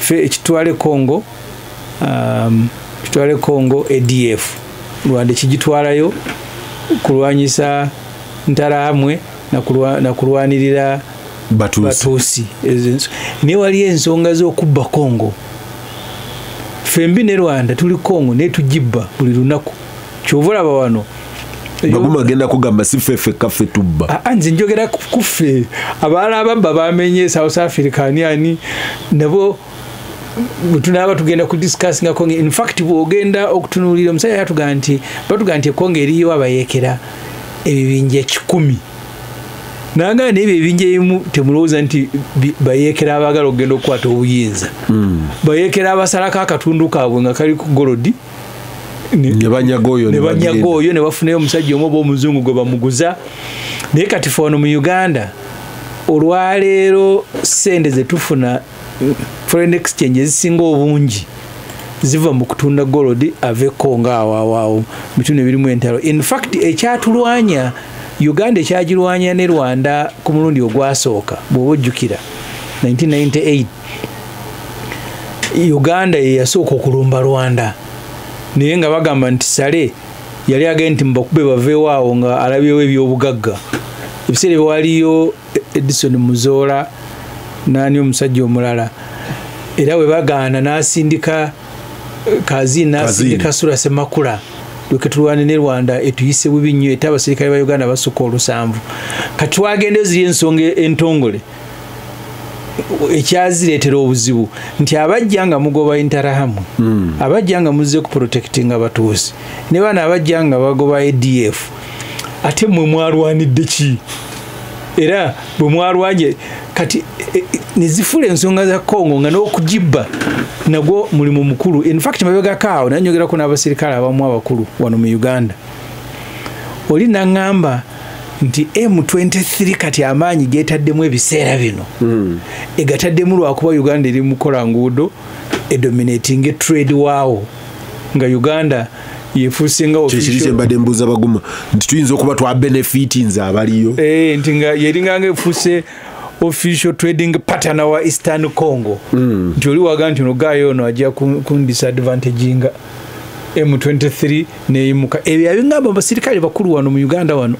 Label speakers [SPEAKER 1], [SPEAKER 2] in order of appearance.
[SPEAKER 1] Fe ekitwale Congo, kitwale Congo ADF, Rwanda kigitwalayo kulwanyisa Nterahamwe na kulwanirira Batusi. Naye waliyo ensonga z'okubba Congo. Fembi ne Rwanda tuli Congo naye tugibba buli lunaku. Kyova olaba wano
[SPEAKER 2] Baguma agenda kugamba si ffe kaffe tubba.
[SPEAKER 1] Nze njogera kuffe. Abalala ababba bamenye South Africa ani nabo tunaaba tugenda ku discussinga Congo. In fact bw'ogenda okutunuulira omusajja yatugamba nti batugamba nti Congo eriyo abayeekera ebibinja 10. Nanga n'ebyo ebibinja ebimu temulowooza nti bayeekera abaagala okugenda okukwata obuyinza. Bayeekera abasalako akatundu kaabwe nga kali ku golodi.
[SPEAKER 2] Ne banyaga oyo
[SPEAKER 1] ne bafunayo omusajja omu oba omuzungu gwe bamuguza. Naye kati ffe wano mu Uganda olwaleero ssente ze tufuna foreign exchange ezisinga obungi ziva mu kutunda golodi ave Congo awo mu bitundu ebirimu entalo. In fact ekyatulwanya Uganda ekyagirwanya ne Rwanda ku mulundi ogwasooka bw'oba ojjukira 1998 Uganda ye yasooka okulumba Rwanda. Naye nga bagamba nti Sale yali agenda nti mbakube baveewo awo nga alabyewo ebyobugagga. Ebiseera ebyo waliyo Edison Muzola nani omusajja omulala, era bwe bagaana n'asindika Kazini, n'asindika Sura Semakula lweke tulwane ne Rwanda etuyise bubi nnyo, ete abasirikale ba Uganda basukka 7. Kati twagenda ziri ensonga entongole ekyazireetera obuzibu nti abajja nga mugoba Interahamwe, abajja nga muzze ku protectinga Abatuusi, ne bano abajja nga bagoba ADF, ate mmwe mwarwanidde ki? Era bwe mwarwanye kati ne zifuula ensonga za Congo nga n'okugibba nagwo mulimu mukulu. In fact mabegako awo nanyogerako n'abasirikale abamu abakulu wano mu Uganda, oli naŋŋamba nti M23 kati amaanyi geetaddemu ebiseera bino egataddemu lwakuba Uganda eri mukola nguudo edominating trade waawo nga Uganda yefuuse nga
[SPEAKER 2] official. Kye mbadde mbuuza Baguma nti tuyinza okuba twa benefitinze abaliyo
[SPEAKER 1] nti nga yeringanga efuuse official trading partner wa Eastern Congo. Nti oli waga nti ono guy ono ajja kun disadvantaginga M23 neyimuka. Ebyo abingamba abasirikale bakulu wano mu Uganda wano.